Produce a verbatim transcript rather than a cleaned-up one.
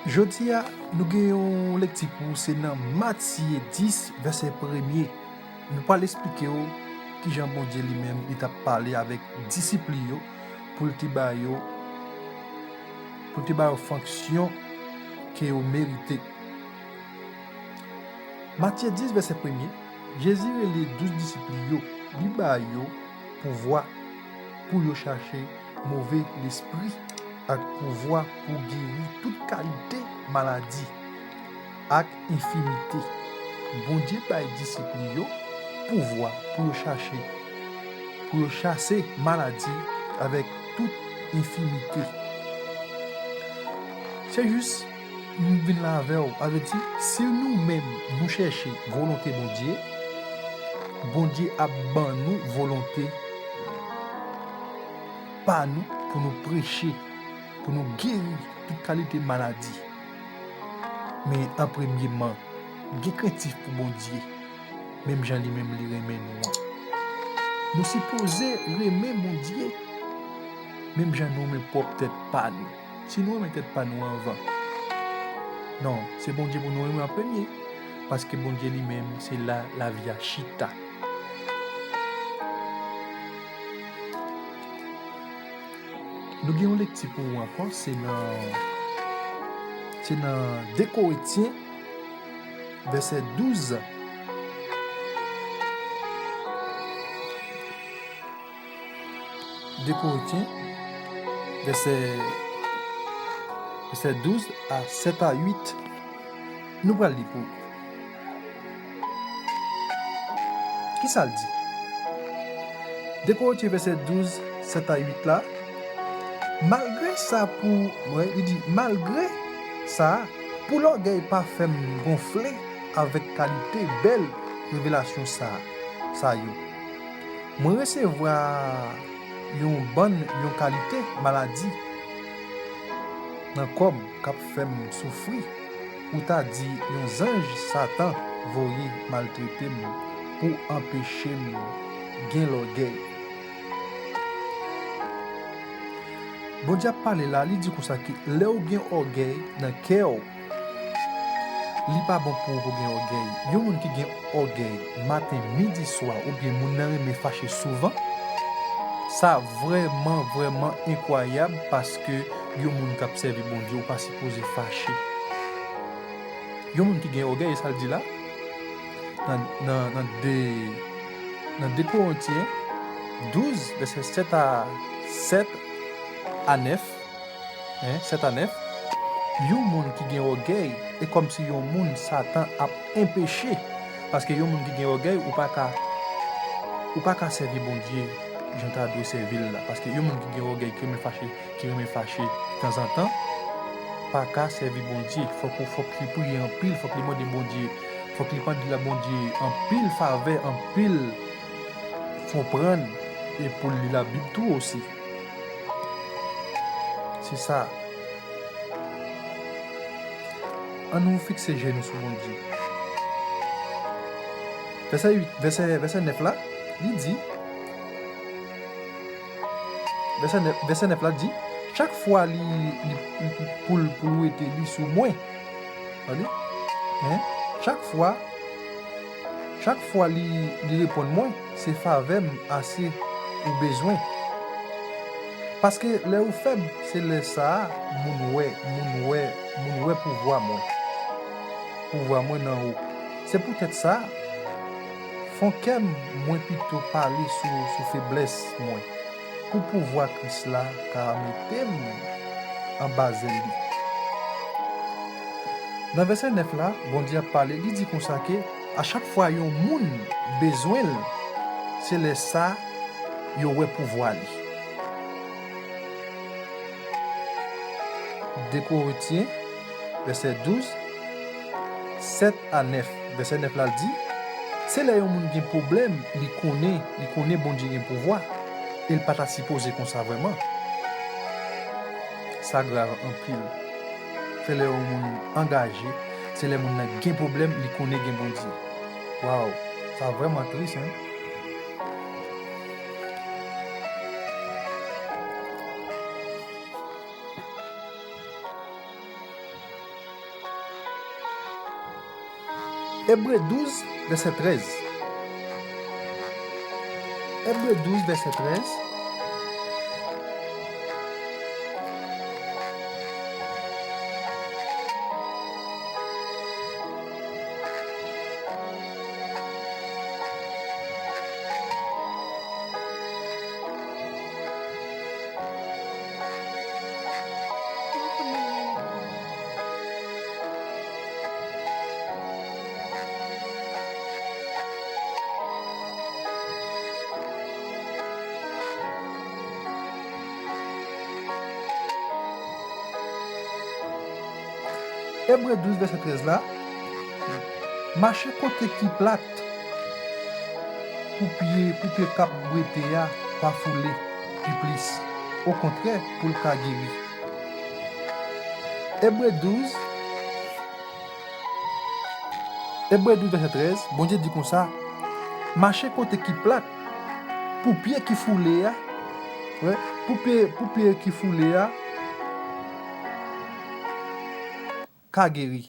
Jodi a, nou gen yon lekti pou ou, se nan Matye dis, vèsè premye. Nou pral esplike w kijan Bondye li menm li t ap pale avèk disip li yo, pou l te ba yo, pou l te ba yo fonksyon ke yo merite. Matye dis, vèsè premye, Jezi rele douz disip li yo, li ba yo pouvwa pou yo chache move lespri ak pouvwa pou geri tout kalite maladi ak enfimite. Bondye bay disip li yo pouvwa pou yo chache, pou yo chase maladi avèk tout enfimite. Se jis m vin la avè w, sa vle di, si nou menm nou chèche volonte Bondye, Bondye ap ban nou volonte pa nou pou nou preche, pou nou geri tout kalite maladi. Men an premyeman, gen krentif pou Bondye, menm jan li menm li renmen nou an. Nou sipoze renmen Bondye, menm jan nou renmen pwòp tèt pa nou. Si nou renmen tèt pa nou anvan, non, se Bondye pou nou renmen an premye, paske Bondye li menm, se la lavi a chita. Nou gen yon lekti pou ou ankò, se nan, se nan de Korentyen, vèsè douz. De Korentyen, vèsè, vèsè douz a sèt a uit. Nou pral li pou ou. Kisa l di? De Korentyen vèsè douz, sèt a uit la. Malgre sa pou, mwen, li di, malgre sa, pou lògèy pa fè m gonfle avèk kalite bèl revelasyon sa, sa yo. Mwen resevwa yon bann yon kalite maladi nan kò m k ap fè m soufri, ou ta di yon zanj Satan voye maltrete m pou anpeche m gen lògèy. Bondye ap pale la, li di konsa ke lè w gen ògèy nan kè w, li pa bon pou ou pou gen ògèy. Yon moun ki gen ògèy maten, midi, swa, oubyen moun nan renmen fache souvan, sa vrèman, vrèman enkwayab, paske yon moun k ap sèvi Bondye, ou pa sipoze fache. Yon moun ki gen ògèy, e sa l di la, nan, nan, nan de, nan de Korentyen douz, vèsè sèt a, sèt a nèf, en, sèt a nèf, yon moun ki gen ògèy, e kòmsi yon moun Satan ap enpeche. Paske yon moun ki gen ògèy, ou pa ka, ou pa ka sèvi Bondye jan w ta dwe sèvi l la. Paske yon moun ki gen ògèy, ki renmen fache, ki renmen fache tanzantan, pa ka sèvi Bondye. Fòk ou, fòk li priye anpil, fòk li mande Bondye, fòk li mande la Bondye anpil favè, anpil konprann, e pou l li Labib tou osi. Se sa. Ann nou fikse je nou sou Bondye. Vèsè uit, vèsè, vèsè nèf la, li di, vèsè nèf, vèsè nèf la di, chak fwa li, li, li, pou l, pou l wete li sou mwen. Tande? Hein? Chak fwa, chak fwa li, li reponn mwen, se favè m ase ou bezwen. Paske lè ou fèb, se lè sa a moun wè, moun wè, moun wè pouvwa mwen. Pouvwa mwen nan ou. Se poutèt sa, fon kè m, mwen pito pale sou, sou feblès mwen, pou pouvwa Kris la ka mete m anba zèl li. Nan vèsè nèf la, Bondye ap pale, li di konsa ke a chak fwa yon moun bezwen l, se lè sa yo wè pouvwa li. De Korentyen, vèsè douz, sèt a nèf. Vèsè nèf la, l di, se lè yon moun gen pwoblèm, li konnen, li konnen Bondye gen pouvwa, e l pa ta sipoze konsa vrèman. Sa grav anpil. Se lè yon moun angaje, se lè moun nan gen pwoblèm, li konnen gen Bondye. Waw, sa vrèman tris, en. Ebre douz, vèsè trèz. Ebre douz, vèsè trèz. Ebre douz, vèsè trèz la, mache kote ki plat pou pye, pou pye k ap bwete a pa foule pi plis. Okontrè, pou l ka geri. Ebre douz, Ebre douz, vèsè trèz, Bondye di konsa, mache kote ki plat, pou pye ki foule a, wè, pou pye, pou pye ki foule a, ka geri.